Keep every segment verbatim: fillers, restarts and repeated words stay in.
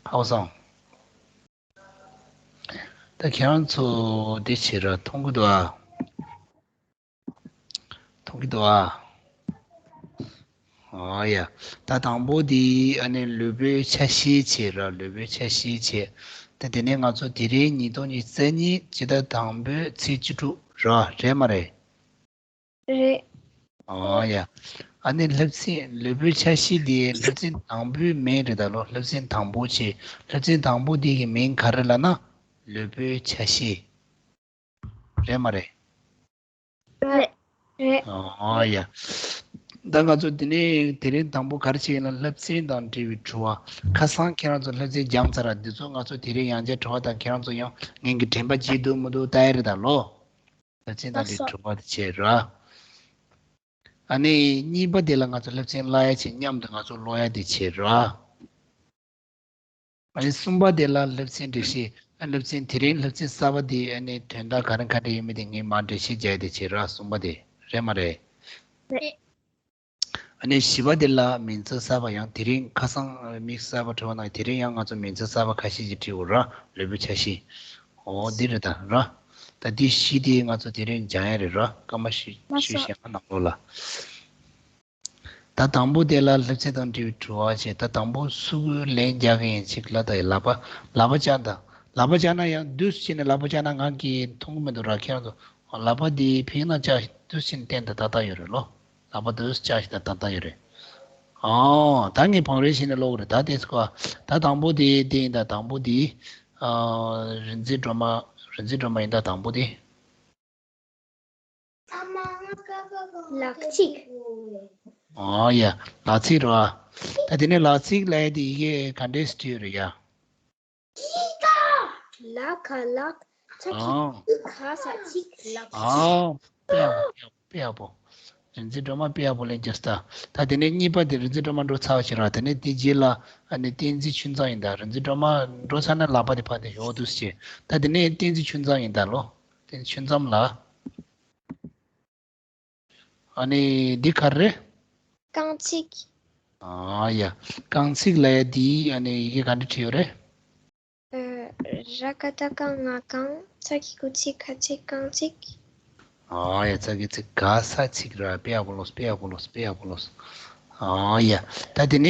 ཧའོ་སང་། ད་ཁྱེད་རང་ཚོ་འདི་བྱེད་ར་མཐོང་གི་འདུག་ཨ། མཐོང་གི་འདུག་ཨ། ཨོ་ཡ། ད་དང་པོ་འདི་ཨ་ནི་ལུས་པོའི་ཆ་ཤས་བྱེད་ར། ལུས་པོའི་ཆ་ཤས་བྱེད། ད་དེ་ནས་ང་ཚོ་དེ་རིང་ཉིས་སྟོང་ཉི་ཤུ་རྩ་གཉིས་སྤྱི་ཟླ་དང་པོའི་ཚེས་བཅུ་དྲུག་ར། རེད་མ་རེད། རེད། ཨོ་ཡ། ཨ་ནི་སློབ་ཚན་ལུས་པོའི་ཆ་ཤས་འདི་སློབ་ཚན་དང་པོའི་མིང་རེད་ད་ལོ། སློབ་ཚན་དང་པོ་བྱེད། སློབ་ཚན་དང་པོ་འདི་གི་མིང་ག་རེ་ལབ་ན། ལུས་པོའི་ཆ་ཤས། རེད་མ་རེད། རེད། རེད། ཨོ་ཡ། ད་ང་ཚོ་དེ་ནས་དེ་རིང་དང་པོ་ག་རེ་བྱེད་ཡིན་ན། སློབ་ཚན་དང་འབྲེལ་བའི་དྲི་བ། ཁ་སང་ཁྱེད་རང་ཚོ་སློབ་ཚན་སྦྱངས་ཚར་ར། འདི་ཚོ་ང་ཚོ་དེ་རིང་ཡང་བསྐྱར་དྲི་བ་དང་། ཁྱེད་རང་ཚོ་ཡང་ངེད་ཀྱི་དྲན་པ་བརྗེད་འདུག་མི་འདུག་ལྟ་ཡ་རེད་ད་ལོ། སློབ་ཚན་དང་འབྲེལ་བའི་དྲི་བ་དེ་བྱེད་ར། ཨ་ནི་གཉིས་པ་དེ་ལ་ང་ཚོ་སློབ་ཚན་བཀླག་ཡ་བྱེད། མཉམ་དུ་ང་ཚོ་ཀློག་ཡ་དེ་བྱེད་ར། ཨ་ནི་གསུམ་པ་དེ་ལ་སློབ་ཚན་འགྲེལ་བཤད། ཨ་སློབ་ཚན་དེ་རིང་སློབ་ཚན་གསར་པ་དེ་ཨ་ནི་དོན་དག་ག་རེ་ག་རེ་ཡོད་མེད་དེ་ངས་མར་འགྲེལ་བཤད་རྒྱག་ཡ་དེ་བྱེད་ར། གསུམ་པ་དེ་རེད་མ་རེད། རེད། ཨ་ནི་བཞི་པ་དེ་ལ་མིང་ཚིག་གསར་པ། ཡང་དེ་རིང་ཁ་སང་དམིགས་བསལ་བ་དྲི་བ་ནང་དེ་རིང་ཡང་ང་ཚོ་མིང་ཚིག་གསར་པ་ཁ་ཤས་ཅིག་བྲིས་ཡོད་ར། ལུས་པོའི་ཆ་ཤས། འོ་འདི་རེད་ད་ར། ད་འདི་བཞི་དེ་ང་ཚོ་དེ་རིང་སྦྱང་ཡ་རེད་ར། སྐར་མ་བཞི་ལགས་སོ། བཞི་བཞག་ན་ནང་ལོགས་ལ། ད་དང་པོ་དེ་ལ་སློབ་ཚན་དང་འབྲེལ་བའི་དྲི་བ་བྱས། ད་དང་པོ་སུ་གུ་ལན་རྒྱག་གི་ཡིན་ཅིག་ལ། ད་ཡི་ལག་པ་ལག་པ་བཅག་ད། ལག་པ་བཅག་ན་ཡང་འདུག་སེ་བྱས་ནས་ལག་པ་བཅག་ན་ང་གིས་མཐོང་གི་མི་འདུག་ར། ཁྱེད་རང་ཚོ་ལག་པ་འདི་ཕིག་ན་བཅག་འདུག་སེ་བྱས་ནས་བསྟན་ད་ཏག་ཏག་ཡོད་རེད་ལོ། ལག་པ་འདུག་སེ་བཅག་ཞིག་ད་ཏག་ཏག་ཡོད་རེད། ཨོ་ད་ངས་བང་རིམ་བྱས་ནས་ཀློག་གི་རེད། ད་དེ་སྐོར་ད་དང་པོ་དེ་དེ་ཡིན། ད་དང་པོ་དེ་ཨ་རིག་འཛིན་སྒྲོལ་མ། རིག་འཛིན་སྒྲོལ་མ་ཡིན། ད་དང་པོ་དེ། ལག་ཚིགས། ཨོ་ཡ། ལག་ཚིགས་རེད་བ། ད་དེ་ནས་ལག་ཚིགས་ལབ་ཡ་དེ་ཡི་གེ་ག་འདྲས་སེ་བྲིས་ཡོད་རེད་ཡ། ལ་ག་ལག། ཚ་གི་ཨོ། ག་ས་ཚིགས། ལག་ཚིགས། ཨོ། དཔེ་ཡག་པོ། དཔེ་ཡག་པོ། དཔེ་ཡག་པོ། རིག་འཛིན་སྒྲོལ་མ་དཔེ་ཡག་པོ་ལན་བརྒྱབ་ད། ད་དེ་ནས་གཉིས་པ་དེ་རིག་འཛིན་སྒྲོལ་མ་འགྲོ་ཚར་བ་ཞིག་རེད་བ། དེ་ནས་དེ་རྗེས་ལ་ཨ་ནི་བསྟན་འཛིན་ཆུང་ཚང་ཡིན་ད། རིག་འཛིན་སྒྲོལ་མ་འགྲོ་ཚར་ན་ལག་པ་དེ་ཕར་དེ་ཡོད་འདུག་སེ་བྱས། ད་དེ་ནས་བསྟན་འཛིན་ཆུང་ཚང་ཡིན་ད་ལོ། བསྟན་འཛིན་ཆུང་ཚང་ལ། ཨ་ནི་འདི་ག་རེ་རེད། རྐང་ཚིགས། ཨ་ཡ། རྐང་ཚིགས་ལབ་ཡ་འདི་ཨ་ནི་ཡི་གེ་ག་འདྲ་བྲིས་ཡོད་རེད། ཨ། ར་ག་བཏགས་རྐང་། ང་རྐང་། ཚ་གི་གུ་ཚིག་ཁ་ཚིགས། རྐང་ཚིགས། ཨ་ཡ། ཚ་གི་ཚིག་ག་ས་ཚིགས་ར། དཔེ་ཡག་པོ་ལོས། དཔེ་ཡག་པོ་ལོས། དཔེ་ཡག་པོ་ལོས། ཨ་ཡ། ད་དེ་ནས་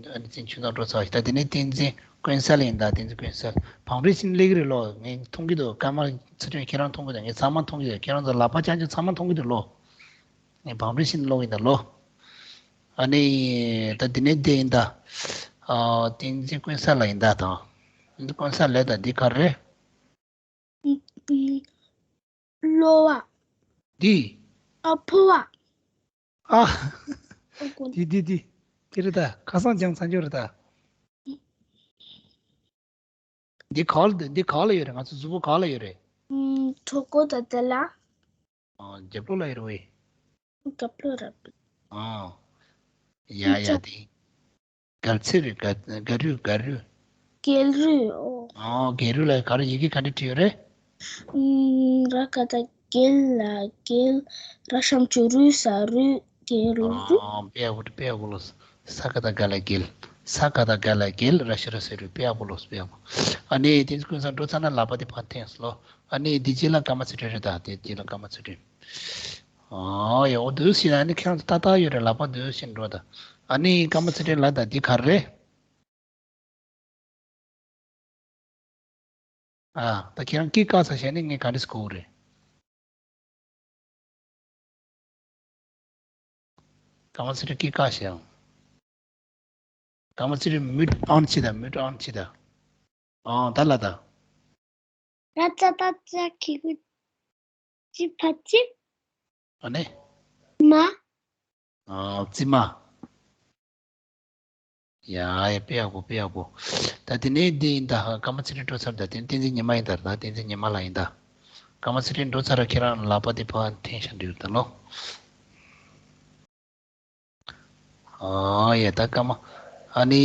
ཨ་ནི་བསྟན་འཛིན་ཆུང་ཚང་འགྲོ་ཚར་བ་ཞིག་ད་དེ་ནས་བསྟན་འཛིན་ཀུན་གསལ་ཡིན་ད། བསྟན་འཛིན་ཀུན་གསལ། བང་རིམ་བཞིན་སླེབས་ཀྱི་རེད་ལོ། ངས་མཐོང་གི་འདུག་སྐར་མ་ཚུར་སྟོན་ཁྱེད་རང་མཐོང་གི་འདུག་ངས་ཚང་མ་མཐོང་གི་འདུག་ཁྱེད་རང་ཚོ་ལག་པ་བརྐྱངས་བརྐྱངས་ཚང་མ་མཐོང་གི་འདུག་ལོ། ངས་བང་རིམ་བཞིན་ཀློག་གི་ཡིན་ད་ལོ། ཨ་ནི་ད་འདི་ནས་འདི་ཡིན་ད། ཨ། བསྟན་འཛིན་ཀུན་གསལ་ལ་ཡིན་ད་དང་། བསྟན་འཛིན་ཀུན་གསལ་ལ་ད་འདི་ག་རེ་རེད། གློ་བ། འདི། ཨ། ཕོ་བ། ཨ། ཨ་ཀོ། འདི་འདི་འདི། འདི་རེད་ད། ཁ་སང་སྦྱངས་ཚར་རྒྱུ་རེད་ད། འདི་ག་ལ། འདི་ག་ལ་ཡོད་རེད། ང་ཚོ་གཟུགས་པོ་ག་ལ་ཡོད་རེད། ཨུམ། གྲོད་ཁོག་དང་དེ་ལ། ཨ། རྒྱབ་ལོགས་ལ་ཡོད་རེད་བས། རྒྱབ་ལོགས་ར། ཨ། ཡ་ཡ། འདི་གལ་ཚིགས་རེད། ག་གལ་རུས། གལ་རུས། གལ་རུས། ཨོ། ཨ། གལ་རུས་ལ་ག་རེ་ཡི་གེ་ག་འདྲ་བྲིས་ཡོད་རེད། ཨུམ། ར་ག་བཏགས་རྒལ། ལ་རྒལ། ར་ཞབས་ཀྱུ་རུ། ས་རུས། རྒལ་རུས། ཨ། དཔེ་ཡག་པོ་འདུག་དཔེ་ཡག་པོ་ལོས། ས་ག་བཏགས་སྒ་ལ་སྒལ། ས་ག་བཏགས་སྒ་ལ་སྒལ། ར་ཞབས་ཀྱུ་རུ། ས་རུས། དཔེ་ཡག་པོ་ལོས། དཔེ་ཡག་པོ། ཨ་ནི་དེ་ཚོ་ཀུན་སང་འགྲོ་ཚར་ན་ལག་པ་དེ་ཕར་འཐེན་ལོ། ཨ་ནི་འདི་རྗེས་ལ་སྐར་མ་ཚུར་སྟོན་རེད་ད། དེ་རྗེས་ལ་སྐར་མ་ཚུར་སྟོན། ཨོ་ཡ། འོ་འདུག་སེ་ཨ་ནི་ཁྱེད་རང་ཚོ་ཏག་ཏག་ཡོད་རེད། ལག་པ་འདུག་སེ་འགྲོ་ད། ཨ་ནི་སྐར་མ་ཚུར་སྟོན་ལ་ད་འདི་ག་རེ་རེད། ཨ། ད་ཁྱེད་རང་སྐད་བཀག་ཚར་བྱས་ནས་ངས་ག་འདྲས་གོ་གི་རེད། སྐར་མ་ཚུར་སྟོན་སྐད་བཀག་བྱས་ཨང་། སྐར་མ་ཚུར་སྟོན་མིའུཊ་ཨོན་བྱེད་ད། མིའུཊ་ཨོན་བྱེད་ད། ཨང་། ད་ལ་ད། ར་ཙ་བཏགས་རྩ་གི་གུ་རྩི་ཕ་རྩིབ། ཨ་ནི། མ། ཨ། རྩིབ་མ། ཡ་ཡ། དཔེ་ཡག་པོ། དཔེ་ཡག་པོ། ད་དེ་ནས་འདི་ཡིན་ད། སྐར་མ་ཚུར་སྟོན་འགྲོ་ཚར་ད། དེ་ནས་བསྟན་འཛིན་ཉི་མ་ཡིན་ད། ད་བསྟན་འཛིན་ཉི་མ་ལ་ཡིན་ད། སྐར་མ་ཚུར་སྟོན་འགྲོ་ཚར་ར། ཁྱེད་རང་ལག་པ་དེ་ཕར་འཐེན་བཞག་འདུག་ད་ལོ། ཨ་ཡ། ད་སྐར་མ། ཨ་ནི་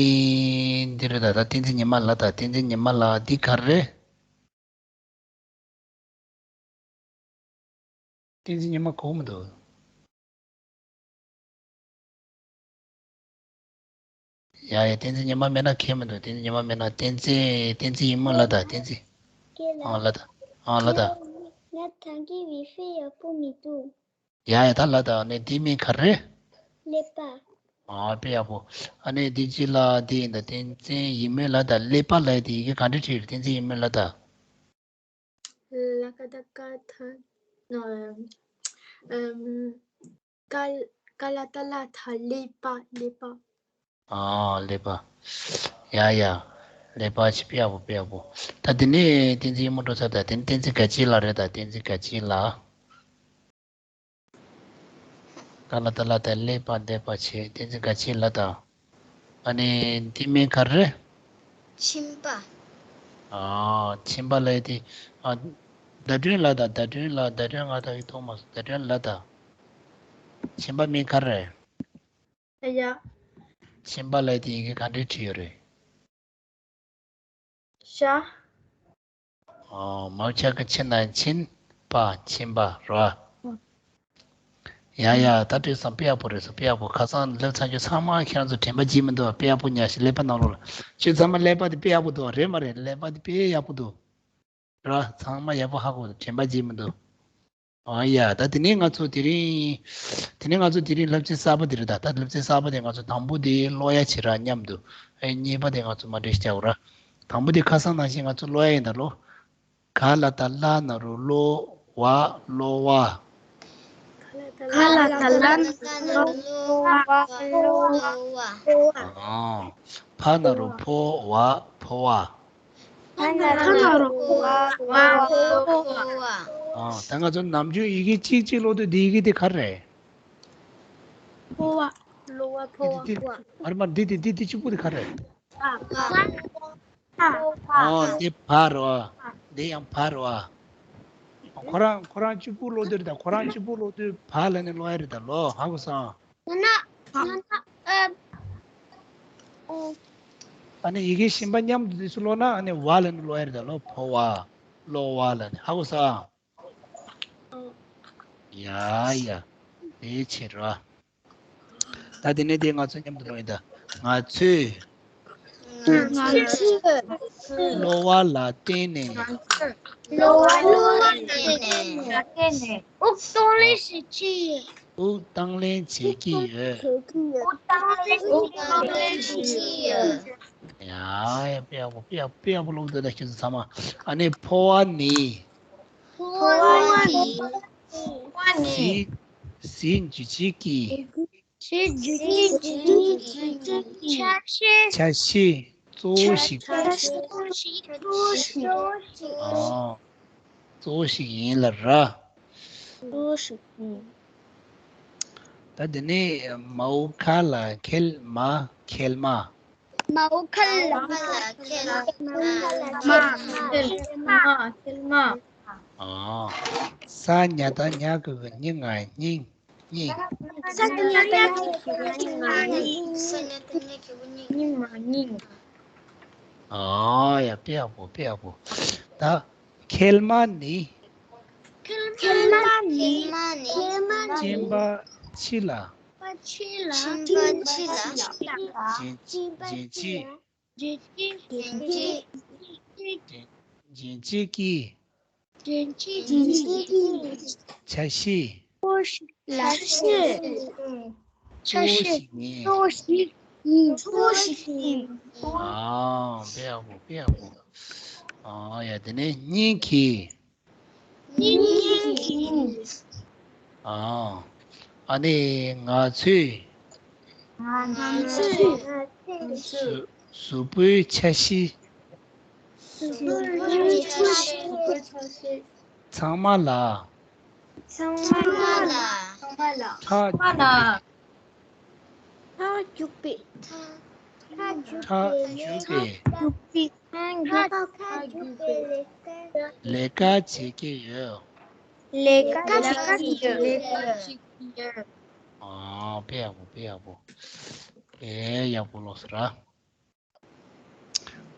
འདི་རེད་ད། ད་བསྟན་འཛིན་ཉི་མ་ལ་ད། བསྟན་འཛིན་ཉི་མ་ལ་འདི་ག་རེ་རེད། བསྟན་འཛིན་ཉི་མ་གོ་མི་འདུག་ཡ་ཡ། བསྟན་འཛིན་ཉི་མ་མེད་ན་ཁྱད་མི་འདུག་བསྟན་འཛིན་ཉི་མ་མེད་ན་བསྟན་འཛིན། བསྟན་འཛིན་ཡིན་མོད་ལ་ད། བསྟན་འཛིན། ཨང་ལ་ད། ཨང་ལ་ད། ང་ཐང་གི་ཝི་ཧྥེ་ཡག་པོ་མི་འདུག་ཡ་ཡ། ད་ལ་ད་ནི་འདི་མིང་ག་རེ། ཀླད་པ། ཨ་དཔེ་ཡག་པོ། ཨ་ནི་འདི་ཅི་ལ་འདི་ཡིན་ད། བསྟན་འཛིན་ཡིན་མོད་ལ་ད། ཀླད་པ་ལ་འདི་ཡི་གེ་ག་འདྲ་བྲིས་རེད། བསྟན་འཛིན་ཡིན་མོད་ལ་ད། ལ་ཀ་ད་ཀ་ཐ། ཨམ། ཀ་ཀ་ལ་ཏ་ལ་ཐ། ཀླད་པ། ཀླད་པ། ཨ་ཀླད་པ། ཡ་ཡ། ཀླད་པ་ཆེ། དཔེ་ཡག་པོ། དཔེ་ཡག་པོ། ད་དེ་ནས་བསྟན་འཛིན་ཡིན་མོད་འགྲོ་ཚར། ད་དེ་ནས་བསྟན་འཛིན་དགའ་སྐྱིད་ལགས་རེད། ད་བསྟན་འཛིན་དགའ་སྐྱིད་ལགས། ཀ་ལ་ཏ་ལ་ཏ། ཀླད་པ་འདེབས་པ་བྱེད། བསྟན་འཛིན་དགའ་སྐྱིད་ལགས་དང་། ཨ་ནི་འདི་མིང་ག་རེ། མཆིན་པ། ཨ་མཆིན་པ་ལབ་དེ། ཨ་བརྡ་སྒྲོན་ལ་ད། བརྡ་སྒྲོན་ལ། བརྡ་སྒྲོན་ང་ད་ཡིག་ཐོག་མ་སོང་། བརྡ་སྒྲོན་ལ་ད། མཆིན་པ་མིང་ག་རེ། ཡ། མཆིན་པ་ལབ་དེ་ཡི་གེ་ག་འདྲས་བྲིས་ཡོད་རེད། ཤ། ཨོ། མའོ་ཆ་གི་མཆིན་ན་མཆིན་པ། མཆིན་པ་རོ། ཡ་ཡ། ད་དྲན་སོང་། དཔེ་ཡག་པོ་རེད་སོང་། དཔེ་ཡག་པོ། ཁ་སང་སླེབས་ཚར་རྒྱུ་ཚང་མ་ཁྱེད་རང་ཚོ་དྲན་པ་བརྗེད་མི་འདུག་དཔེ་ཡག་པོ་ཉར་ཤག་ཀླད་པ་ནང་ལོགས་ལ། ཁྱེད་ཚང་མ་ཀླད་པ་དེ་དཔེ་ཡག་པོ་འདུག་རེད་མ་རེད། ཀླད་པ་དེ་དཔེ་ཡག་པོ་འདུག་ར། ཚང་མ་ཡག་པོ་ཧ་གོ། དྲན་པ་བརྗེད་མི་འདུག་ཨ་ཡ། ད་དེ་ནས་ང་ཚོ་དེ་རིང་། དེ་ནས་ང་ཚོ་དེ་རིང་སློབ་ཚན་གསར་པ་དེ་རེད་ད། ད་སློབ་ཚན་གསར་པ་དེ་ང་ཚོ་དང་པོ་དེ་ཀློག་ཡ་བྱེད་ར་མཉམ་དུ། ཨེ་གཉིས་པ་དེ་ང་ཚོ་མ་འདྲེས་བྱ་འོ་ར། དང་པོ་དེ་ཁ་སང་ནང་བཞིན་ང་ཚོ་ཀློག་ཡ་ཡིན་ད་ལོ། ག་ལ་ཏ་གླ་ན་རོ་ཀློ་བ། ཀློ་བ། ག་ལ་ཏ་གླ་ན་རོ་ཀློ་བ། ཀློ་བ། ཨ། ཕ་ན་རོ་ཕོ་བ། ཕོ་བ། ཕ་ན་རོ་ཕོ་བ། ཕོ་བ། ཨ། ད་ང་ཚོ་ནམ་རྒྱུན་ཡི་གེ་གཅིག་གཅིག་ཀློག་དུས་འདི་ཡི་གེ་དེ་ག་རེ་རེད། ཕོ་བ། ཀློ་བ། ཕོ་བ། འདི་འདི་འདི། ཨ་རེ་མ། འདི་འདི་འདི་འདི་གཅིག་པོ་དེ་ག་རེ་རེད། ཨ། འདི་བ་རེད་བ། འདི་ཡང་བ་རེད་བ། ཁོ་རང་ཁོ་རང་གཅིག་པུ་ཀློག་དུས་རེད་ད། ཁོ་རང་གཅིག་པུ་ཀློག་དུས་བ་ལབ་ནས་ཀློག་ཡ་རེད་ད་ལོ། ཧ་གོ་སོང་། ན་ན་ན་ཨ། ཨ་ནི་ཡི་གེ་གཞན་པ་མཉམ་དུ་དེ་ཚོ་ཀློག་ན་ཨ་ནི་བ་ལབ་ནས་ཀློག་ཡ་རེད་ད་ལོ། ཕོ་བ། ཀློ་བ་ལབ་ནས། ཧ་གོ་སོང་། ཡ་ཡ། དེ་ཕྱིར་རོ། ད་དེ་ནས་དེ་ང་ཚོ་མཉམ་དུ་ཀློག་ཡིན་ད། ང་ཚོས་ང་ཚོས་ཀློ་བ་ལ་བརྟེན་ནས། ཀློ་བ་ལ་བརྟེན་ནས། དབུགས་གཏོང་ལེན་བྱེད་ཀྱི་ཡོད། དབུགས་བཏང་ལེན་བྱེད་ཀྱི་ཡོད། དབུགས་བཏང་ལེན་བྱེད་ཀྱི་ཡོད། ཡ་ཡ། དཔེ་ཡག་པོ། དཔེ་ཡག་པོ། དཔེ་ཡག་པོ་ཀློག་འདུག་ད་ཁྱེད་ཚོ་ཚང་མ། ཨ་ནི་ཕོ་བ་ནི། ཕོ་བ་ནི། ཕོ་བ་ནི། གཟི། གཟི་འཇུ་བྱེད་ཀྱི། གཟི་འཇུ་བྱེད་ཀྱི། ཆ་ཤས། ཆ་ཤས་གཙོ་བོ་ཞིག་ཆ་ཤས་གཙོ་བོ་ཞིག་གཙོ་བོ་ཞིག་ཨ། གཙོ་བོ་ཞིག་ཡིན་ལ་ར། གཙོ་བོ་ཞིག་ཡིན། ད་དེ་ནས་མའོ་ཁ་ལ་ཁལ་མ། ཁལ་མ། མའོ་ཁལ་ལ་ཁལ་མ། ཁལ་མ། ཁལ་མ། ཨ། ས་ཉ་བཏགས་ཉ་གི་གུ་ཉི། ང་སྙིང་། སྙིང་། ས་ཉ་བཏགས་ཉ་གི་གུ་ཉི། ང་སྙིང་། ས་ཉ་བཏགས་ཉ་གི་གུ་ཉི། སྙིང་། ང་སྙིང་། ཨ་ཡ། དཔེ་ཡག་པོ། དཔེ་ཡག་པོ། ད་ཁལ་མ་ནི། ཁལ་མ་ནི། ཁལ་མ་ནི། སྤྱན་པ་ཕྱི་ལ། སྤྱན་པ་ཕྱི་ལ། སྤྱན་པ་ཕྱི་ལ། སྤྱན་པ་ཕྱི་ལ། སྤྱན་ཕྱི། སྤྱན་ཕྱི། སྤྱན་ཕྱི། སྤྱན་ཕྱི། སྤྱན་སྤྱན་ཕྱི་སྐྱིད། སྤྱན་ཕྱི་སྐྱིད། ཆ་ཤས། ཆ་ཤས། ཆ་ཤས། གཙོ་བོ་ཞིག་ཡིན། གཙོ་བོ་ཞིག་ཡིན། གཙོ་བོ་ཞིག་ཡིན། ཨ། དཔེ་ཡག་པོ། དཔེ་ཡག་པོ། ཨ་ཡ། དེ་ནས་སྙིང་གི། སྙིང་གི། ཨ། ཨ་ནི་ང་ཚོས། ང་ཚོས། གཟུགས་པོའི་ཆ་ཤས། གཟུགས་པོའི་ཆ་ཤས། ཚང་མ་ལ། ཚང་མ་ལ། ཁྲག་རྒྱུག་པའི། ཁྲག་རྒྱུག་པའི། ཁྲག་རྒྱུག་པའི། ཁྲག་རྒྱུག་པའི། ཁྲག་རྒྱུག་པའི་ལས་ཀ། ལས་ཀ་བྱེད་ཀྱི་ཡོད། ལས་ཀ་བྱེད་ཀྱི་ཡོད། ལས་ཀ་བྱེད་ཀྱི་ཡོད། ཨ། དཔེ་ཡག་པོ། དཔེ་ཡག་པོ། དཔེ་ཡག་པོ་ཀློག་སོང་ར།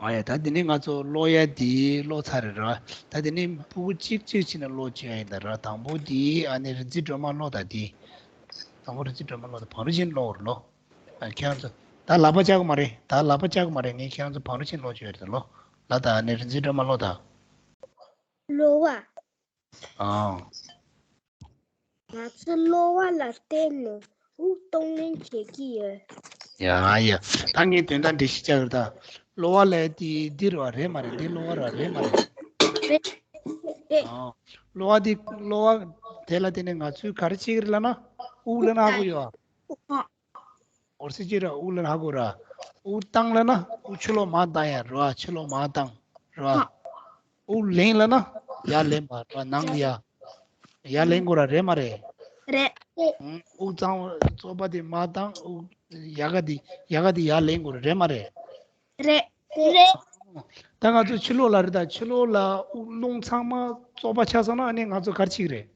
ཨ་ཡ། ད་དེ་ནས་ང་ཚོ་ཀློག་ཡ་དེ་ཀློག་ཚར་རེད་ར། ད་དེ་ནས་ཕྲུ་གུ་གཅིག་གཅིག་བྱས་ནས་ཀློག་བཅུག་ཡ་ཡིན་ད་ར། དང་པོ་དེ་ཨ་ནི་རིག་འཛིན་སྒྲོལ་མ་ཀློག་དང་དེ། དང་པོ་རིག་འཛིན་སྒྲོལ་མ་ཀློག་དང་། བང་རི་ཅན་ཀློག་རེད་ལོ། ཨ། ཁྱེད་རང་ཚོ་ ད་ལག་པ་བཅག་གི་མ་རེད། ད་ལག་པ་བཅག་གི་མ་རེད། ངས་ཁྱེད་རང་ཚོ་བང་རོ་ཕྱིན་ཀློག་བྱས་ཡོད་རེད། ད་ཀློག་ལ། ད་ནི་རིན་ཆེན་སྒྲོལ་མ་ཀློག་ད། གློ་བ། ཨང་། ང་ཚོས་གློ་བ་ལ་བརྟེན་ནས་དབུགས་གཏོང་ལེན་བྱེད་ཀྱི་ཡོད། ཡ་ཡ། ད་ངས་དོན་དག་འགྲེལ་བཤད་བྱ་གི་རེད། ད་གློ་བ་ལབ་དེ་འདི་རེད་བ། རེད་མ་རེད། འདི་གློ་བ་ར་རེད་མ་རེད། རེད། རེད། ཨང་། གློ་བ་འདི་གློ་བ་དེ་ལ་བརྟེན་ནས་ང་ཚོས་ག་རེ་བྱེད་ཀྱི་རེད་ལབ་ན། དབུགས་ལེན་ཧ་གོ་ཡོད་ཨ། ཨོ། འོར་སི་ཅི་ར། དབུགས་ལེན་ཧ་གོ་ར། དབུགས་བཏང་ལབ་ན་དབུགས་ཕྱི་ལོགས་མར་བཏང་ཡ་རེད་བ། ཕྱི་ལོགས་མར་བཏང་རེད་བ། དབུགས་ལེན་ལབ་ན་ཡར་ལེན་པ་རེད་བ། ནང་ལ་ཡ་ཡར་ལེན་དགོས་ར། རེད་མ་རེད། རེད། ཨང་། དབུགས་གཙང་བ་བཙོག་པ་དེ་མར་བཏང་། དབུགས་ཡག་ག་དེ་ཡག་ག་དེ་ཡར་ལེན་དགོས་ར། རེད་མ་རེད། རེད། རེད། ད་ང་ཚོ་ཕྱི་ལོགས་ལ་རེད། ད་ཕྱི་ལོགས་ལ་དབུགས་རླུང་ཚང་མ་བཙོག་པ་ཆགས་སོང་ན་ཨ་ནི་ང་ཚོ་ག་རེ་བྱེད་ཀྱི་རེད།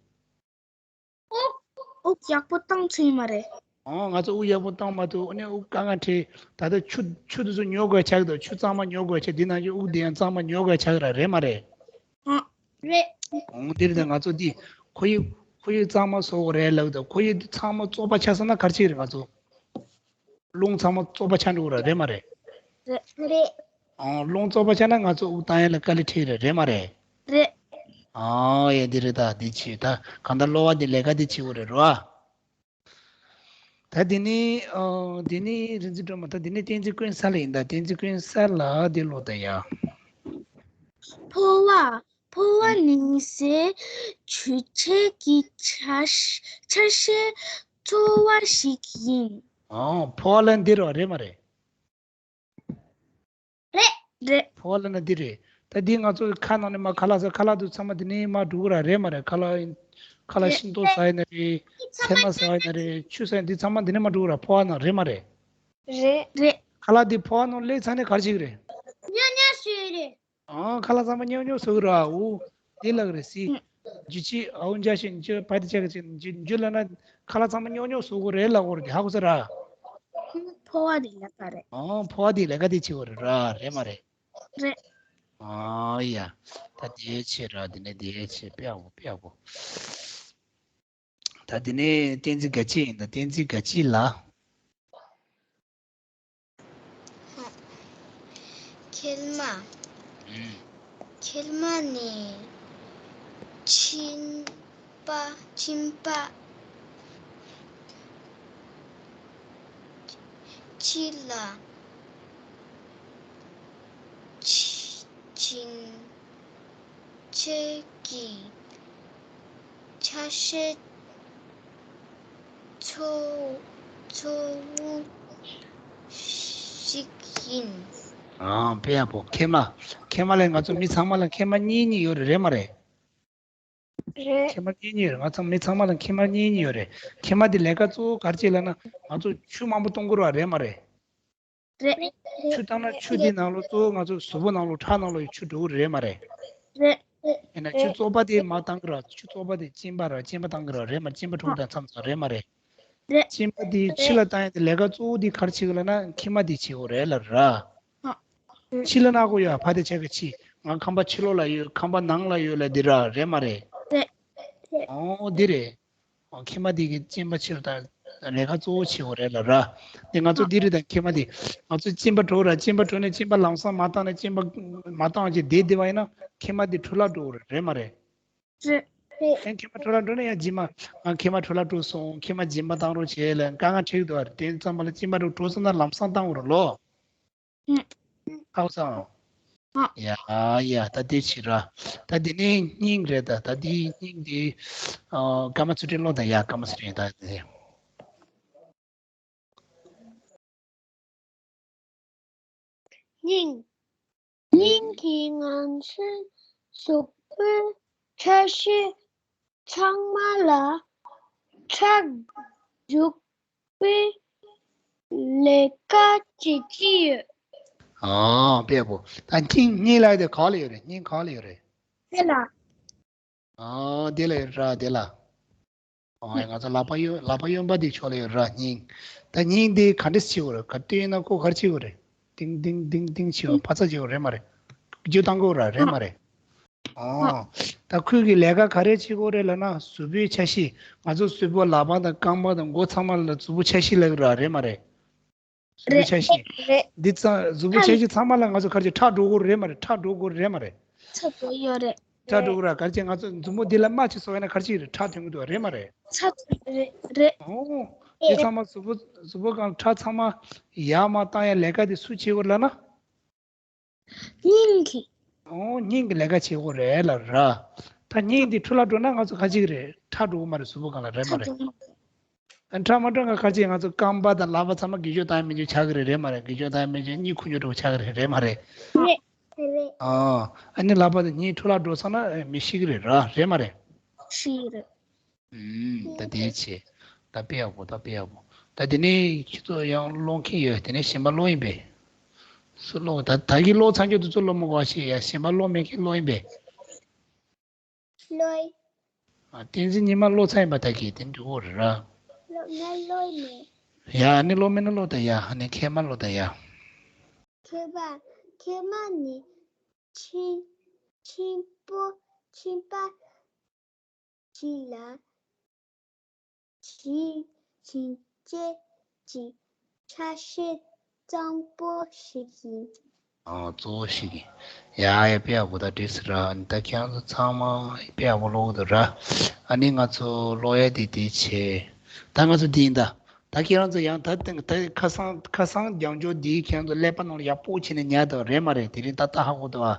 དབུགས་དབུགས་ཡག་པོ་བཏང་ཐུབ་ཡོད་མ་རེད། ཨོ། ང་ཚོ་དབུགས་ཡག་པོ་བཏང་མ་ཐུབ། ཨ་ནི་དབུགས་དཀའ་ངལ་འཕྲད། ད་ལྟ་ཆུ་ཆུ་དེ་ཚོ་ཉོ་དགོས་ཆགས་ཀྱི་འདུག་ཆུ་གཙང་མ་ཉོ་དགོས་ཆགས། འདི་ནང་བཞིན་དབུགས་དེ་ཡང་གཙང་མ་ཉོ་དགོས་ཆགས་ཀྱི་ར། རེད་མ་རེད། ཨ། རེད། ཨོ། འདིར་ད་ང་ཚོ་འདི་ཁོར་ཡུག་ཁོར་ཡུག་གཙང་མ་བཟོ་དགོས་རེད་ལབ་ཀྱི་འདུག་ཁོར་ཡུག་འདི་ཚང་མ་བཙོག་པ་ཆགས་སོང་ན་ག་རེ་བྱེད་ཀྱི་རེད། ང་ཚོ་རླུང་ཚང་མ་བཙོག་པ་ཆགས་འགྲོ་གི་ར། རེད་མ་རེད། རེད། རེད། ཨོ། རླུང་བཙོག་པ་ཆགས་ན་ང་ཚོ་དབུགས་བཏང་ཡ་ལ་དཀའ་ལས་འཕྲད་ཀྱི་རེད། རེད་མ་རེད། རེད། ཨོ་ཡ། འདི་རེད། ད་འདི་བྱེད། ད་གང་ལྟར་གློ་བ་འདི་ལས་ཀ་འདི་བྱེད་དགོས་རེད་ར། ད་འདི་ནི་ཨ། འདི་ནི་རིན་ཆེན་སྒྲོལ་མ། ད་འདི་ནི་བསྟན་འཛིན་ཀུན་གསལ་ཡིན། ད་བསྟན་འཛིན་ཀུན་གསལ་ལ་འདི་ཀློག་ད་ཡ། ཕོ་བ། ཕོ་བ་ནི་ཟས་བཅུད་ཆེ་གི་ཆ་ཤས་གཙོ་བོ་ཞིག་ཡིན། ཨོ། ཕོ་བ་ལབ་འདི་རེད་བ། རེད་མ་རེད། རེད། རེད། ཕོ་བ་ལབ་ན་འདི་རེད། ད་འདི་ང་ཚོ་ཁ་ནང་ནས་མར་ཁ་ལག་ཟ། ཁ་ལག་དེ་ཚང་མ་འདི་ནས་མར་འགྲོ་གི་ར། རེད་མ་རེད། ཁ་ལག་ཁ་ལག་རེད། ཤིང་ཏོག་ཟ་ཡིན་ན་རེད། ཚལ་མ་ཟ་ཡིན་ན་རེད། ཆུ་ཟ་ཡིན། འདི་ཚང་མ་འདི་ནས་མར་འགྲོ་གི་ར། ཕོ་བ་ནང་། རེད་མ་རེད། རེད། རེད། ཁ་ལག་འདི་ཕོ་བ་ནང་སླེབས་ཚར་ནས་ག་རེ་བྱེད་ཀྱི་རེད། ཉོ་ཉོ་ཟོས་རེད། ཨང་། ཁ་ལག་ཚང་མ་ཉོག་ཉོག་བཟོ་གི་ར། འོ། འདི་ལབ་རེད་སི། ཨུ། འཇུ་ཅི་ཨའུ་འཇའ་ཤིན་ཅི་པ་ཏི་ཅག་ཅི་འཇུ་འཇུ་ལབ་ན་ཁ་ལག་ཚང་མ་ཉོག་ཉོག་བཟོ་གི་རེད་ལབ་གོ་རེད། འདི་ཧ་གོ་ས་ར། ཕོ་བ་དེ་ལས་ཀ་རེད། ཨང་། ཕོ་བ་དེ་ལས་ཀ་དེ་བྱེད་གོ་རེད་ར། རེད་མ་རེད། རེད། ཨང་། ཡ། ད་དེ་བྱེད་ར། དེ་ནས་དེ་བྱེད། དཔེ་ཡག་པོ། དཔེ་ཡག་པོ། ད་དེ་ནས་བསྟན་འཛིན་དགའ་སྐྱིད་ཡིན། ད་བསྟན་འཛིན་དགའ་སྐྱིད་ལ། ཁལ་མ། ཨུམ། ཁལ་མ་ནི་གཅིན་པ། གཅིན་པ་ཕྱི་ལ་ཕྱིན་ཆད་ཀྱི་ཆ་ཤས་གཙོ་གཙོ་བོ་ཞིག་ཡིན། ཨང་། དཔེ་ཡག་པོ། ཁལ་མ། ཁལ་མ་ལ་ང་ཚོ་མི་ཚང་མ་ལ་ཁལ་མ་གཉིས་གཉིས་ཡོད་རེད། རེད་མ་རེད། རེད། ཁལ་མ་གཉིས་གཉིས་རེད། ང་ཚང་མི་ཚང་མ་ལ་ཁལ་མ་གཉིས་གཉིས་ཡོད་རེད། ཁལ་མ་དེ་ལས་ཀ་གཙོ་བོ་ག་རེ་བྱེད་ལབ་ན་ང་ཚོ་ཆུ་མང་པོ་གཏོང་དགོས་རེད་བ། རེད་མ་རེད། རེད། ཆུ་བཏང་ན་ཆུ་དེ་ནང་ལོགས་གཙོ་བོ་ང་ཚོ་གཟུགས་པོ་ནང་ལོགས་ཁྲག་ནང་ལོགས་ཆུ་འགྲོ་གི་རེད་མ་རེད། རེད། ཡིན་ན་ཆུ་བཙོག་པ་དེ་མར་བཏང་གི་ར། ཆུ་བཙོག་པ་དེ་གཅིན་པ་ར། གཅིན་པ་བཏང་གི་ར། རེད་མ། གཅིན་པ་འཕྲོ་དང་མཚམས་སུ་རེད་མ་རེད། རེད། གཅིན་པ་དེ་ཕྱི་ལ་བཏང་ཡ་དེ་ལས་ཀ་གཙོ་བོ་དེ་ག་རེ་བྱེད་གི་ལབ་ན་ཁལ་མ་དེ་བྱེད་གོ་རེད་ལབ་ར། ཕྱི་ལ་ན་གོ་ཡ། ཕ་དེ་ཆ་གི་ཕྱི། ང་ཁང་པ་ཕྱི་ལོགས་ལ་ཡོད། ཁང་པ་ནང་ལ་ཡོད་ལབ་དེ་ར། རེད་མ་རེད། རེད། ཨོ་དེ་རེད། ཁལ་མ་དེ་གིས་གཅིན་པ་ཕྱིར་དང་ལས་ཀ་གཙོ་བོ་བྱེད་དགོས་རེད་ལབ་ར། དེ་ང་ཚོ་འདི་རེད། ད་ཁལ་མ་དེ་ང་ཚོ་གཅིན་པ་བྲོ་ར། གཅིན་པ་བྲོ་ནས་གཅིན་པ་ལམ་སང་མ་བཏང་ནས་གཅིན་པ་མ་བཏང་བྱས་བསྡད་བསྡད་པ་ཡིན་ན་ཁལ་མ་དེ་འཕྲོ་བརླག་འགྲོ་གི་རེད། རེད་མ་རེད། རེད། ཡང་ཁལ་མ་འཕྲོ་བརླག་འགྲོ་ན་ཡང་རྗེས་མ་ང་ཁལ་མ་འཕྲོ་བརླག་འགྲོ་སོང་། ཁལ་མ་རྗེས་མ་བཏང་རོགས་བྱེད་ལབ་དཀའ་ངལ་འཕྲད་ཀྱི་འདུག་བ། དེ་ཙམ་པ་ལ་གཅིན་པ་འགྲོ་འགྲོ་སོང་ན་ལམ་སང་བཏང་དགོས་རེད་ལོ། ཧ་གོ་སོང་། ཡ་ཡ། ད་དེ་བྱེད་ར། ད་དེ་ནས་སྙིང་རེད། ད་ད་དེ་སྙིང་དེ་ཨ་སྐར་མ་ཚུལ་ཁྲིམས་ཀློག་དང་ཡ། སྐར་མ་ཚུལ་ཁྲིམས། ད་དེ་སྙིང་། སྙིང་གི་ངང་ཚུལ་གཟུགས་པོའི་ཆ་ཤས་ཚང་མ་ལ་ཁྲག་འཇུག་པའི་ལས་ཀ་བྱེད་ཀྱི་ཡོད། ཨ་དཔེ་པོ། ད་སྙིང་སྙིང་ལབ་དེ་ག་ལ་ཡོད་རེད། སྙིང་ག་ལ་ཡོད་རེད། དེ་ལ། ཨ་དེ་ལ་ཡོད་ར། དེ་ལ། ཨ་ང་ཚོ་ལག་པ་གཡོན་ལག་པ་གཡོན་པ་དེ་ཕྱོགས་ལ་ཡོད་ར། སྙིང་། ད་སྙིང་དེ་ག་འདྲས་བྱེད་དགོས་རེད། ག་དུས་ཡིན་ན་ཁོ་ག་རེ་བྱེད་དགོས་རེད། ཏིང་ཏིང་ཏིང་ཏིང་བྱེད་པ། ཕར་ཚུར་བྱེད་པ་རེད་མ་རེད། རྒྱུ་བཏང་དགོས་ར། རེད་མ་རེད། ཨོ། ད་ཁོས་ཀྱི་ལས་ཀ་ག་རེ་བྱེད་དགོས་རེད་ལབ་ན་གཟུགས་པོའི་ཆ་ཤས། ང་ཚོ་གཟུགས་པོ་ལག་པ་དང་རྐང་པ་དང་མགོ་ཚང་མ་ལ་གཟུགས་པོ་ཆ་ཤས་ལབ་ཀྱི་ར། རེད་མ་རེད། གཟུགས་པོ་རེད་ཆ་བཞི། རེད། འདི་ཚང་གཟུགས་པོ་ཆ་བཞི་ཚང་མ་ལ་ང་ཚོ་ག་རེ་བྱེད། ཁྲག་འགྲོ་དགོས་རེད་མ་རེད། ཁྲག་འགྲོ་དགོས་རེད་མ་རེད། ཁྲག་འགྲོ་ཡོད་རེད། ཁྲག་འགྲོ་དགོས་ར། ག་རེ་བྱེད། ང་ཚོ་མཛུབ་མོ་འདི་ལ་རྨ་ཅིག་བཟོ་བ་ན་ག་རེ་བྱེད་རེད། ཁྲག་ཐོན་གི་འདུག་རེད་མ་རེད། ཁྲག་ཐོན་རེད་རེད། ཨོ། འདི་ཚང་མ་གཟུགས་པོ་གཟུགས་པོ་སྒང་ཁྲག་ཚང་མ་ཡར་མར་བཏང་ཡ་ལས་ཀ་དེ་སུ་བྱེད་དགོས་ལབ་ན། སྙིང་གི། ཨོ། སྙིང་གི་ལས་ཀ་བྱེད་དགོས་རེད་ལབ་ར། ད་སྙིང་འདི་འཁྲུལ་ལ་འགྲོ་ན་ང་ཚོ་ག་རེ་བྱེད་ཀྱི་རེད། ཁྲག་འགྲོ་གི་མ་རེད། གཟུགས་པོ་སྒང་ལ་རེད་མ་རེད། ཁྲག་མ་འགྲོ་ན་ག་རེ་བྱེད། ང་ཚོ་རྐང་པ་དང་ལག་པ་ཚང་མ་འགུལ་སྐྱོད་བཏང་ཡ་མེད་རྒྱུ་ཆགས་ཀྱི་རེད་རེད་མ་རེད། འགུལ་སྐྱོད་བཏང་ཡ་མེད་རྒྱུ་གཉིད་ཁུག་རྒྱུ་འདྲ་བོ་ཆགས་ཀྱི་རེད་རེད་མ་རེད། རེད་རེད། ཨ། ཨ་ནི་ལག་པ་དང་སྙིང་འཁྲུལ་ལ་འགྲོ་སོང་ན་མི་ཤི་གི་རེད་ར། རེད་མ་རེད། ཤི་གི་རེད། ཨུམ། ད་དེ་བྱས། ད་དཔེ་ཡག་པོ། ད་དཔེ་ཡག་པོ། ད་དེ་ནས་ཁྱེད་ཚོ་ཡང་ཀློག་མཁན་ཡོད། དེ་ནས་གཞན་པ་ཀློག་ཡིན་པས། སུ་ཀློག་ད་ད་གིན་ཀློག་ཚར་རྒྱུ་དེ་ཚོ་ཀློག་མི་དགོས་པ་བྱས། ཡ་གཞན་པ་ཀློག་མེད་མཁན་ཀློག་ཡིན་པས། ཀློག་ཡིན། ཨ། བསྟན་འཛིན་ཉི་མ་ཀློག་ཚར་ཡིན་པ། ད་གིན་དེ་འགྲིག་གི་རེད་ར། ཀློག་ང་ཀློག་མེད། ཡ་ཨ་ནི་ཀློག་མེད་ན་ཀློག་ད། ཡ་ཨ་ནི་མཁལ་མ་ཀློག་ད། ཡ། མཁལ་མ། མཁལ་མ་ནི་མཆིན་མཆིན་པ་མཆིན་པ་ཞིག་ལ། གྲིབ་བྱིན་བྱེད་ཀྱི་ཆ་ཤས་གཙང་པོ་ཞིག་ཡིན། ཨ། གཙོ་བོ་ཞིག་ཡིན། ཡ་ཡ་དཔེ་ཡག་པོ། ད་འགྲིག་སོང་ར། ཨ་ནི་ད་ཁྱེད་རང་ཚོ་ཚང་མ་དཔེ་ཡག་པོ་ཀློག་གི་འདུག་ར། ཨ་ནི་ང་ཚོ་ཀློག་ཡ་དེ་དེ་བྱས། ད་ང་ཚོ་འདི་ཡིན་ད། ད་ཁྱེད་རང་ཚོ་ཡང་ད་ཐེངས་ད་ཁ་སང་ཁ་སང་རྒྱབ་ལྗོངས་འདི་ཁྱེད་རང་ཚོ་ཀླད་པ་ནང་ལ་ཡག་པོ་བྱས་ནས་ཉར་དང་། རེད་མ་རེད། དེ་རིང་ད་ལྟ་ཧ་གོ་འདུག་ཨ།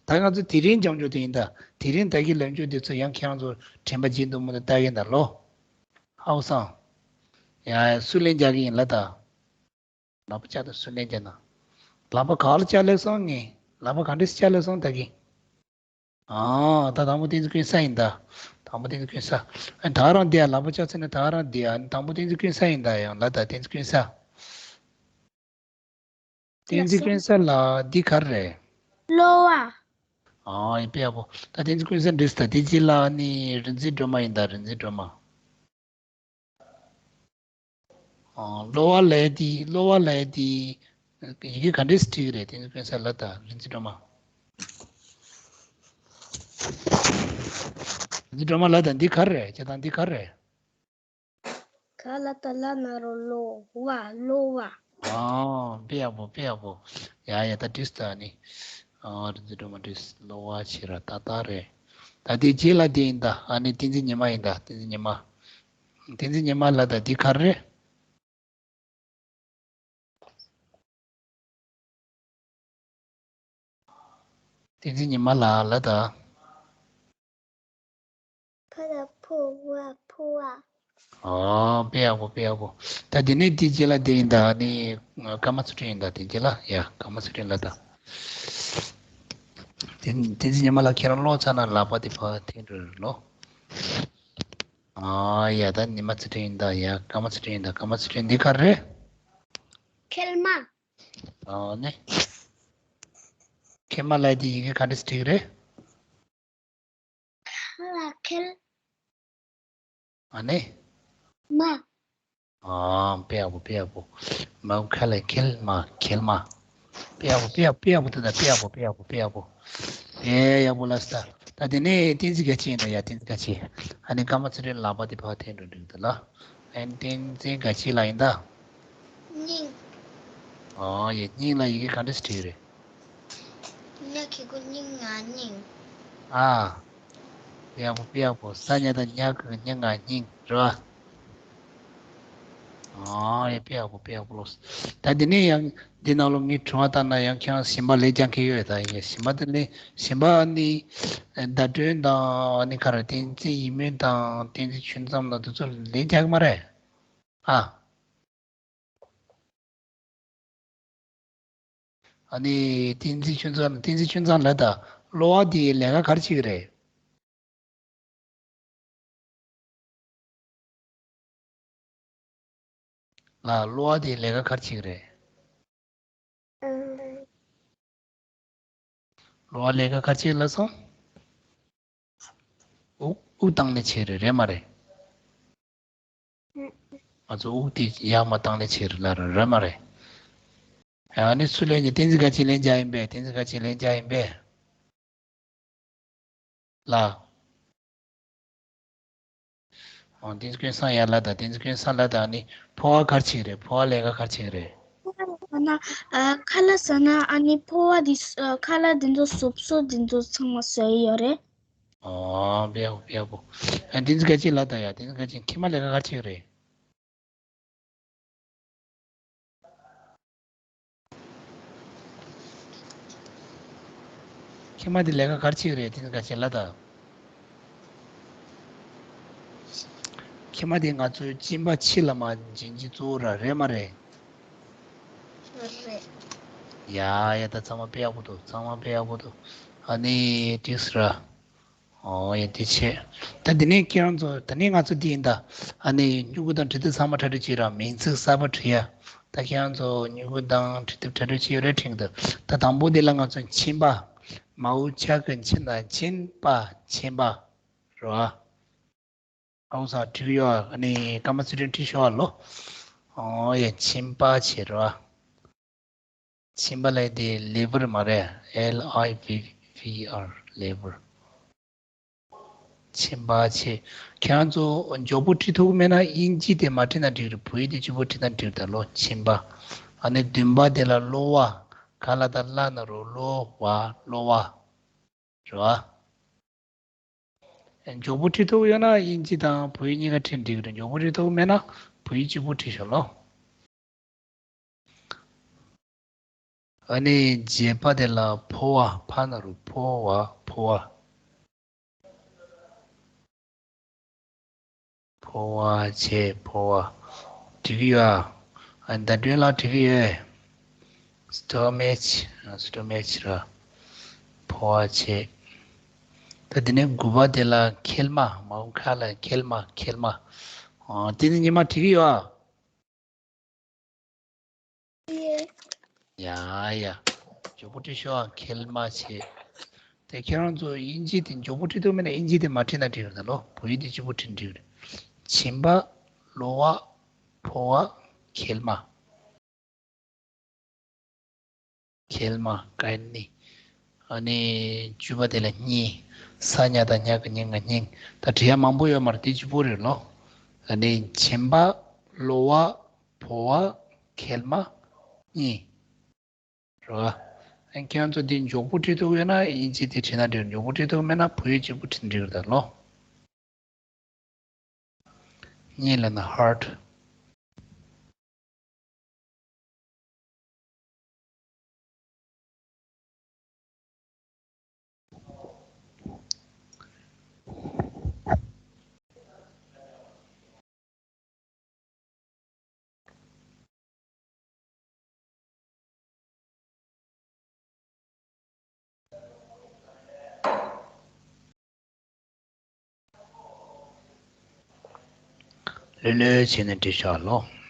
ད་ང་ཚོ་དེ་རིང་རྒྱབ་ལྗོངས་དེ་ཡིན་ད། དེ་རིང་ད་གིན་ལབ་རྒྱུ་དེ་ཚོ་ཡང་ཁྱེད་རང་ཚོ་དྲན་པ་བརྗེད་འདུག་མི་འདུག་ལྟ་གིན་ད་ལོ། ཧའོ་སང་། ཡ་སུ་ལན་རྒྱག་གི་ཡིན་ལབ་ད། ལག་པ་བཅག་ད། སུ་ལན་རྒྱག་ན། ལག་པ་ག་ལ་བཅག་སླེབས་སོང་ངས། ལག་པ་ག་འདྲས་བཅག་སླེབས་སོང་ད་གིན། ཨ། ད་དང་པོ་བསྟན་འཛིན་ཀུན་བཟང་ཡིན་ད། དང་པོ་བསྟན་འཛིན་ཀུན་བཟང་། ཨ། ད་རང་འདི་ཡ་ལག་པ་བཅག་ཚར་ནས་ད་རང་འདི་ཡ། དང་པོ་བསྟན་འཛིན་ཀུན་བཟང་ཡིན་ད། ཡང་ལབ་ད། བསྟན་འཛིན་ཀུན་བཟང་། བསྟན་འཛིན་ཀུན་བཟང་ལགས། འདི་ག་རེ་རེད། གློ་བ། ཨ། ཡིན་པས་ཡག་པོ། ད་བསྟན་འཛིན་ཀུན་བཟང་འགྲིག་སོང་། ད་དེ་རྗེས་ལ་ནི་རིག་འཛིན་སྒྲོལ་མ་ཡིན་ད། རིག་འཛིན་སྒྲོལ་མ། ཨ། གློ་བ་ལབ་ཡ་དེ། གློ་བ་ལབ་ཡ་དེ་ཡི་གེ་ག་འདྲས་སེ་བྲིས་ཀྱི་རེད། བསྟན་འཛིན་ཀུན་བཟང་ལབ་ད། རིག་འཛིན་སྒྲོལ་མ། རིག་འཛིན་སྒྲོལ་མ་ལབ་ད། འདི་ག་རེ་རེད། བྱས་ཙང་འདི་ག་རེ་རེད། ག་ལ་ད་ལ་ན་རོ་ལོ་བ། གློ་བ། ཨ། དཔེ་ཡག་པོ། དཔེ་ཡག་པོ། ཡ་ཡ། ད་འགྲིག་སོང་ད། ཨ་ནི། ཨ། རིག་འཛིན་སྒྲོལ་མ་འགྲིག་སོང་། གློ་བ་བྱས་ར། ཏག་ཏག་རེད། ད་དེ་རྗེས་ལ་དེ་ཡིན་ད། ཨ་ནི་བསྟན་འཛིན་ཉི་མ་ཡིན་ད། བསྟན་འཛིན་ཉི་མ། བསྟན་འཛིན་ཉི་མ་ལབ་ད། འདི་ག་རེ་རེད། བསྟན་འཛིན་ཉི་མ་ལགས་ལབ་ད། ཕ་ལ་ཕུ་བ་ཕུ་བ། ཨོ། དཔེ་ཡག་པོ། དཔེ་ཡག་པོ། ད་དེ་ནས་དེ་རྗེས་ལ་དེ་ཡིན་ད། ཨ་ནི་ཀརྨ་ཚུལ་ཁྲིམས་ཡིན་ད། དེ་རྗེས་ལ། ཡ། ཀརྨ་ཚུལ་ཁྲིམས་ལབ་ད། དེ་བསྟན་འཛིན་ཉི་མ་ལགས་ཁྱེད་རང་ཀློག་ཚར་ན་ལག་པ་དེ་ཕར་འཐེན་འགྲོ་རེད་ལོ། ཨ་ཡ། ད་ཉི་མ་ཚུལ་ཁྲིམས་ཡིན་ད། ཡ། ཀརྨ་ཚུལ་ཁྲིམས་ཡིན་ད། ཀརྨ་ཚུལ་ཁྲིམས། འདི་ག་རེ་རེད། མཁལ་མ། ཨ་ནི། མཁལ་མ་ལབ་དེ་ཡི་གེ་ག་འདྲས་བྲིས་རེད། ཁ་ལ་མཁལ། ཨ་ནི། མ། ཨ། དཔེ་ཡག་པོ། དཔེ་ཡག་པོ། མ་ཁ་ལ་མཁལ་མ། མཁལ་མ། དཔེ་ཡག་པོ། དཔེ་ཡག་དཔེ་ཡག་པོ། དེ་ད་དཔེ་ཡག་པོ། དཔེ་ཡག་པོ། དཔེ་ཡག་པོ། ཨེ། ཡག་པོ་ལབ་སོང་ད། ད་དེ་ནས་བསྟན་འཛིན་དགའ་སྐྱིད་ཡིན་ད། ཡ། བསྟན་འཛིན་དགའ་སྐྱིད། ཨ་ནི་ཀརྨ་ཚུལ་ཁྲིམས་ལག་པ་དེ་ཕར་འཐེན་འགྲོ་འགྲིག་འདུག་ལ། ཨ་ནི་བསྟན་འཛིན་དགའ་སྐྱིད་ལགས་ཡིན་ད། སྙིང་། ཨོ་ཡ། སྙིང་ལ་ཡི་གེ་ག་འདྲས་བྲིས་རེད། ཉ་གི་གུ་སྙིང་ང་སྙིང་། ཨ། དཔེ་ཡག་པོ། དཔེ་ཡག་པོ། ས་ཉ་བཏགས་སྙ་གི་གུ་སྙ་ང་སྙིང་རེད་པ། ཨོ་ཡ། དཔེ་ཡག་པོ། དཔེ་ཡག་པོ་ལོས། ད་དེ་ནས་ཡང་འདི་ནང་ལོགས་ངས་དྲི་བ་བཏང་ན་ཡང་ཁྱེད་རང་གཞན་པ་ལན་རྒྱག་མཁན་ཡོད་ད། ཡིན་གཞན་པ་དེ་ལས་གཞན་པ་ནི་བརྡ་སྤྲོད་དང་ཨ་ནི་ག་རེ་བསྟན་འཛིན་ཡིད་སྨོན་དང་བསྟན་འཛིན་ཆོས་འཛོམས་དང་དེ་ཚོ་ལན་རྒྱག་གི་མ་རེད། ཨ། ཨ་ནི་བསྟན་འཛིན་ཆོས་འཛོམས། བསྟན་འཛིན་ཆོས་འཛོམས་ལབ་ད། གློ་བ་དེའི་ལས་ཀ་ག་རེ་བྱེད་ཀྱི་རེད། ལ། གློ་བ་དེའི་ལས་ཀ་ག་རེ་བྱེད་ཀྱི་རེད། གློ་བ་ལས་ཀ་ག་རེ་བྱེད་ལབ་སོང་། དབུགས། དབུགས་བཏང་ནས་བྱེད་རེད། རེད་མ་རེད། ང་ཚོ་དབུགས་དེ་ཡར་མར་བཏང་ནས་བྱེད་རེད་ལབ་རེད། རེད་མ་རེད། ཨ་ནི་སུ་ལན་རྒྱག་བསྟན་འཛིན་དགའ་སྐྱིད་ལན་རྒྱག་ཡིན་པས། བསྟན་འཛིན་དགའ་སྐྱིད་ལན་རྒྱག་ཡིན་པས། ལ། ཨོ། བསྟན་འཛིན་ཀུན་བཟང་ཡར་ལབ་ད། བསྟན་འཛིན་ཀུན་བཟང་ལབ་ད། ཨ་ནི་ཕོ་བ་ག་རེ་བྱེད་ཀྱི་རེད། ཕོ་བ་ལས་ཀ་ག་རེ་བྱེད་ཀྱི་རེད། ན་ཨ་ཁ་ལག་ཟ་ན་ཨ་ནི་ཕོ་བ་འདི་ཨ་ཁ་ལག་འདི་ཚོ་སོབ་སོབ་འདི་ཚོ་ཚང་མ་ཟ་ཡི་ཡོད་རེད། ཨོ་བེའོ་བེའོ། ཨ་འདི་ཚོ་ག་ཅི་ལ་ད་ཡ་འདི་ཚོ་ག་ཅི་ཁྱི་མ་ལས་ཀ་ག་ཅི་རེད། ཁྱི་མ་འདི་ལས་ཀ་ག་རེ་བྱེད་ཀྱི་རེད་དེ་ནི་ག་བྱེད་ལ་ད། ཁྱི་མ་འདི་ང་ཚོའི་གཅིན་པ་ཕྱི་ལ་མ་འབྱིན་གྱི་གཙོ་བོ་ར་རེད་མ་རེད། རེད། ཡ་ཡ་ད་ཚང་མ་དཔེ་ཡག་པོ་འདུག་ཚང་མ་དཔེ་ཡག་པོ་འདུག་ཨ་ནི་ཏིས་ར། ཨོ་ཡ་དེ་བྱས། ད་དེ་ནས་ཁྱེད་རང་ཚོ་ད་ནི་ང་ཚོ་འདི་ཡིན་ད། ཨ་ནི་སྨྱུ་གུ་དང་འབྲི་དེབ་ཚང་མ་གྲ་སྒྲིག་བྱས་ར་མིང་ཚིག་གསར་པ་བྲིས་ཡ། ད་ཁྱེད་རང་ཚོ་སྨྱུ་གུ་དང་འབྲི་དེབ་གྲ་སྒྲིག་བྱས་ཡོད་རེད་དྲན་གྱི་འདུག་ད་དང་པོ་དེ་ལ་ང་ཚོ་མཆིན་པ། མའོ་ཆ་གི་མཆིན་དང་མཆིན་པ་མཆིན་པ། རེད་བ། ཨའུ་ས་བྲིས་ཡོད་ཨ་ནི་ཀ་མ་ཚུལ་ཁྲིམས་ཁྲིད་ཤོག་ཨ་ལོ། ཨོ་ཡ་མཆིན་པ་བྱས་རེད་བ། མཆིན་པ་ལས་དེ་ལེ་བར་མ་རེད། L I V E R ལེ་བར། མཆིན་པ་བྱས། ཁྱེད་རང་ཚོ་མགྱོགས་པོ་བྲིས་ཐུབ་མེད་ན་དབྱིན་ཇི་དེ་མ་བྲིས་ན་འགྲིག་རེད། བོད་ཡིག་དེ་གཅིག་པོ་བྲིས་ན་འགྲིག་རེད་ད་ལོ་མཆིན་པ། ཨ་ནི་བདུན་པ་དེ་ལ་གློ་བ། ག་ལ་ད་ལ་ན་རོ་གློ་བ་གློ་བ། རེད་བ། མགྱོགས་པོ་བྲིས་ཐུབ་ཡོད་ན་དབྱིན་ཇི་དང་བོད་ཡིག་གཉིས་ཀ་བྲིས་འགྲིག་རེད། མགྱོགས་པོ་བྲིས་ཐུབ་མེད་ན་བོད་ཡིག་གཅིག་པོ་བྲིས་ཤོག་ལོ། ཨ་ནི་བརྒྱད་པ་དེ་ལ་ཕོ་བ་ཕ་ན་རུ་ཕོ་བ་ཕོ་བ། ཕོ་བ་བྱས་ཕོ་བ། འགྲིག་གི་ཡོད་ཨ། ཨ་ནི་ཟླ་སྒྲོན་ལགས་འགྲིག་གི་ཡོད། སི་ཊོ་མེ་ཆི་སི་ཊོ་མེ་ཆི་ར། ཕོ་བ་བྱས། ད་དེ་ནས་དགུ་པ་དེ་ལ་མཁལ་མ་མའོ་ཁ་ལ་མཁལ་མ་མཁལ་མ། ཨ་དེ་ནི་ཉི་མ་འགྲིག་གི་ཡོད་ཨ། ཡ་ཡ། མགྱོགས་པོ་བྲིས་ཤོག་ཨ་མཁལ་མ་བྱས། དེ་ཁྱེད་རང་ཚོ་དབྱིན་ཇི་དེ་མགྱོགས་པོ་བྲིས་ཐུབ་མེད་ན་དབྱིན་ཇི་དེ་མ་བྲིས་ན་འགྲིག་རེད་ད་ལོ། བོད་ཡིག་དེ་གཅིག་པོ་བྲིས་འགྲིག་རེད། མཆིན་པ། གློ་བ། ཕོ་བ། མཁལ་མ། མཁལ་མ་ཀའི་ནི། ཨ་ནི་བཅུ་པ་དེ་ལ་སྙིང་། ས་ཉ་དང་ཉ་གི་སྙིང་ང་སྙིང་། ད་བྲིས་ཡ་མང་པོ་ཡོད་མ་རེད་དེ་བཅུ་པོ་རེད་ལོ། ཨ་ནི་མཆིན་པ། གློ་བ། ཕོ་བ། མཁལ་མ། སྙིང་། རེད་བ། ཨ་ཁྱེད་རང་ཚོ་འདི་མགྱོགས་པོ་བྲིས་ཐུབ་ཡོད་ན་དབྱིན་ཇི་དེ་བྲིས་ན་འགྲིག་མགྱོགས་པོ་བྲིས་ཐུབ་མེད་ན་བོད་ཡིག་གཅིག་པུ་བྲིས་འགྲིག་རེད་ད་ལོ། སྙིང་ལབ་ན་ཧར་ཊི། ལྷོད་ལྷོད་བྱས་ནས་འབྲི་ཤོག་ལོ།